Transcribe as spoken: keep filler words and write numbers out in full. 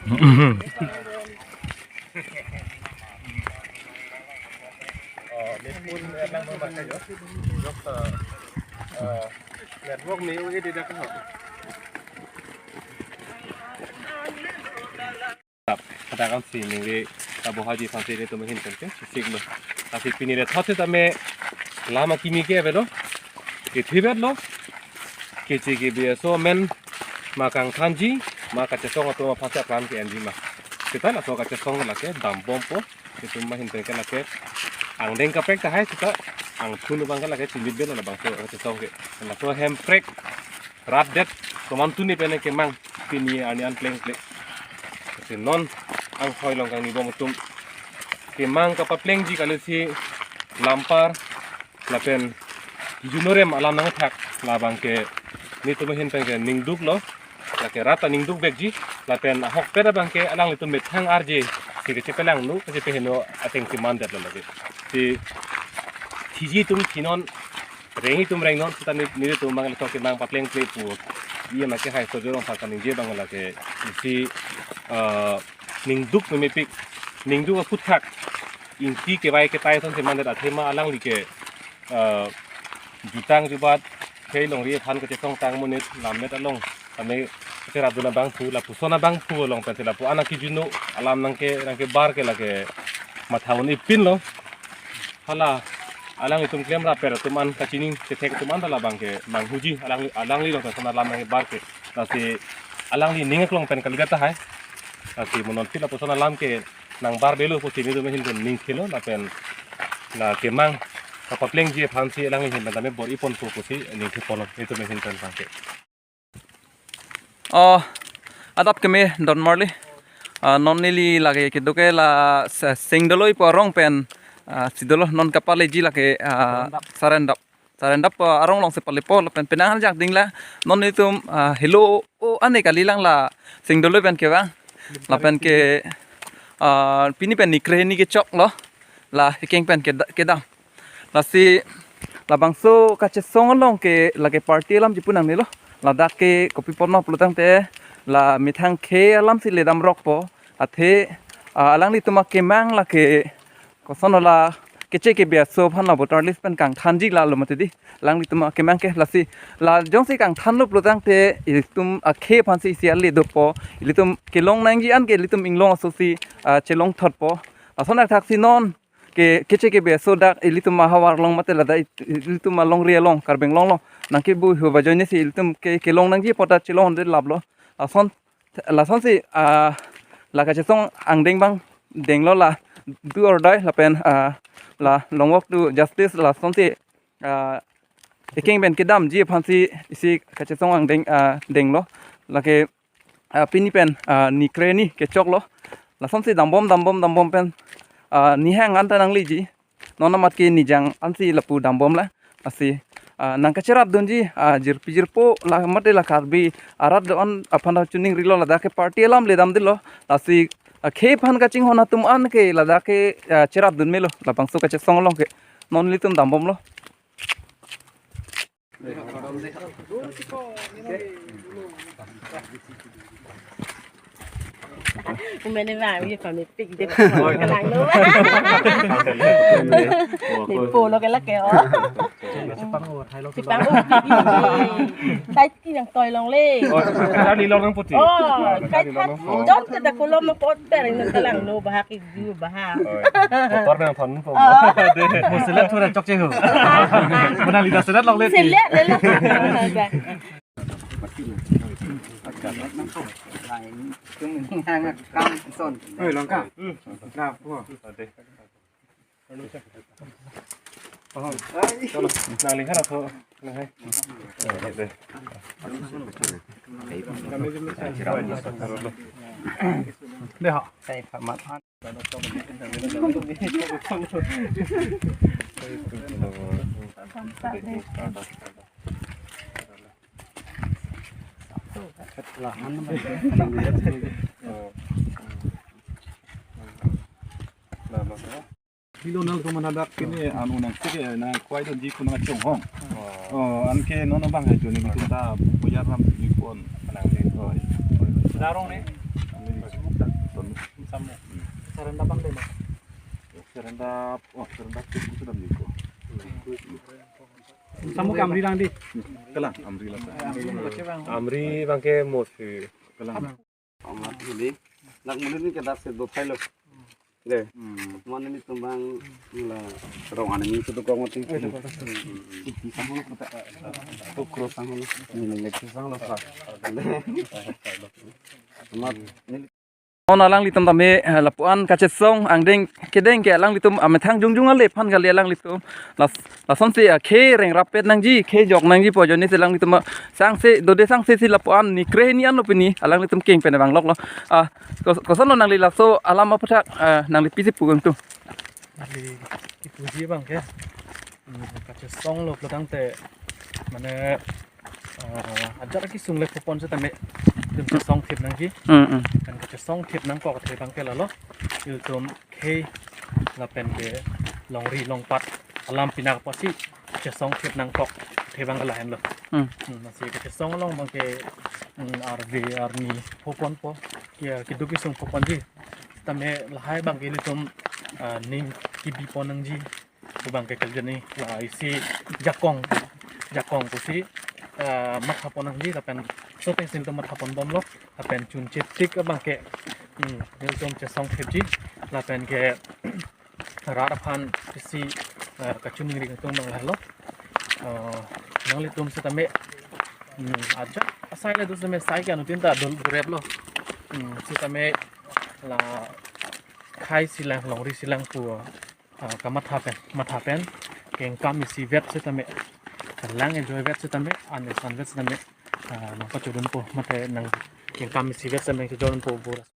Network ni ui di dak ho. Kata kan si ningve abohaji aphansi netum ahin pen ke siklo. Lasi pini le thot tame lam akimi ke avelo. Kethe vetlo. Keche kebe aso amen ma kangthanji, ma kachesong atum aphansi apran ke-enji ma. Seta laso kachesong lake dambompo. Netum ahin pen ke lake angdeng kaprek tahai seta angthun abang ke lake chinit vetlo labangso kachesong ke. Laso hemprek rat det komantu ni pen kemang pini arni an plengple. Lasi non anghoi along kangnibom atum kemang kapaplengji kali si lampar lapen junorem alam nangthak labang ke netum ahin pen ke ningduklo. Lake rat ta ningduk vekji lapen ahokpet abang ke alanglitum methang arje si kachepelangno kachepeheno ateng si mandetlo lake. Si thiji atum thinon, rengji atum rengnon, seta ni, netum abang laso kemang paplengple pu. Iya make hai Sojo Rongphar kaningje abang lake isi, eh, ningduk memepik, ningduk aphuthak, ingti kevai ketai ason si mandet athema alangli ke, eh, jutang jubat, khei longri aphan kachesong tang monit, lammet along tame kacherapdun abangphu, lapuson abangphu along pensi lapu-an akejuno alam nangke, nangkebar ke lake matha un-epinlo. Hala alanglitum klemraper atum an, kachini kethek atum an ta labang ke manghuji, alangli, alangli along pensi alam nangkebar ke. Lasi alangli ning aklong pen kalidet tahai. Lasi mo non phit lapuson alam ke nangbarbelo pusi netum ahin pen ningthelo lapen la kemang kapaplengji aphansi alangli ahin pen tame bor-iponpo pusi ningtheponlo netum ahin pen abang ke. Oh, adap keme don marli. Ah, non neli lake kedo ke la se-, Singdoloi pu arong pen, ah, si dolo, non kapaleji lake, ah, Sarendap. Sarendap, ah, arong alongsi palepo lapen penang arjak ding la non netum, ah, helo o ane kalilang la Singdoloi pen kevang. Lapen ke, ah, pini pen ni krehini kechoklo. La ekeng pen keda-, kedam. Lasi labangso kachesong along ke lake party alam chipu nangnelo. Ladak ke kopi apotno pulotangte la methang khei alam si ledam rokpo. Athe, ah, alanglitum akemang lake koson la keche kebe aso aphan la voter list pen kangthanji lalo mati di. Alanglitum akemang ke lasi la jongsi kangthanlo pulotangte ilitum akhei aphansi isi ale dopo. Ilitum kelong nangji an ke ilitum inglong aso si, ah, chelongthotpo. Lason athaksi non ke keche kebe aso dak ilitum ahavar along mate ladak it-, ilitum alongri along Karbi Anglong along nangkebu hu bajoine si ilitum ke kelong nangji apot ta chelongde laplo. Lason, lasonsi, ah, la kachesong angdeng abang denglo la do or die lapen, ah, la long walk to justice lasonsi, ah, ekeng pen kedamji aphansi isi kachesong angdeng, ah, denglo. Lake, ah, pini pen, ah, ni krehini kechoklo. Lasonsi dambom, dambom, dambom pen, ah, nihang anta nangleji. Non amat ke nijang ansi lapu dambom la. Lasi, ah, nangkacherapdunji, ah, jirpi jirpo la mate la Karbi arat do-an aphan ta chiningrilo, ladak ke party alam ledamdelo. Lasi, ah, khei aphan kachinghon atum an ke ladak ke, ah, cherapdun melo labangso kachesong along ke. Non ilitum dambomlo. Umene bang, ye pamepik de, kalangno. Ni polo ke lake, oh. Chepang o, thai long. Chepang o, pi, pi, pi. Thai ti nangtoi longle. Oh, thai ni long nangputi. Oh, thai long nang. Don ke da kolom apot per nang kalangno bahak. Ju baha. Oi. Kotor nang thon ko. Oh. Mo selet thura chokche ho. Mo nang lida selet longle ti. Selet le le. Oi, langka. Na, po. Chalo, nang lihat atau nang hai. Deh, ha. Hilo nang kemana dak kini anu nang sike nang kwai donji pu nang chonghong. Oh, anke non abang hai joni bikin ta buyar ram ji pon. Darong ne. Sarenda bang dei ma? Sarenda, oh, sarenda tu sudah minggu. Samu ke Amri lang dei. Kalang, Amri lang. Amri bang ke mosi. Kalang. Amat hili. Nak mulai ni ke dak se do thailo. Dei. Hmm. Mana ni tumbang la rong ani ni tu kong mati. Itu kong. Itu kong. Itu kro sang lo. Ini lek sang lo sa. Amat ni. On alanglitum tame, eh, lapu-an kachesong angdeng kedeng ke alanglitum amethang jongjong ale aphan kali alanglitum. Las, lasonsi, eh, khei reng rapet nangji, khei jok nangji pu ajoine si alanglitum, eh, sangse, dode sangse si lapu-an ni kre ni ano pini alanglitum keng pen vangloklo. Ah, kos-, kosonlo nangli laso alam aputhak, eh, nangli pisi pu kangtung? Nangli kipuji bang ke, hmm, kachesong lo pulotangte, mane, eh, ajat akisung le phopon setame, itum chesong thip nangji. Hmm, hmm. Kan kachesong thip nangkok athe bang ke lalo, itum khei lapen ke longri longpat alam pinak apotsi chesong thip nangkok athe bang ke lahenlo. Hmm. Hmm, lasi kachesong along bang ke, hmm, arve arni phoponpo, ke keduk kesung phoponji. Tame lahai bang ke ilitum, ah, ning kibipon nangji. Pu bang ke kali jani, ah, isi jakong, jakong pusi, ah, mathapon nangji lapen so pensi ilitum mathapon bomlo lapen chunche tik bang ke, hmm, ilitum chesong thipji lapen ke rat aphan isi, ah, kachiningri kangtung bang lahelo. Ah, nanglitum setame, hmm, ajat asai le do setame sai ke anuttin ta dol dureplo. Hmm, setame la khei silang, longri silang pu, ah, kamatha pen, matha pen, kengkam isivet setame, lang enjoy vet setame, an esan vet setame, ah, nangpachodunpo, mate nang kengkam isivet setame chodunpo bor.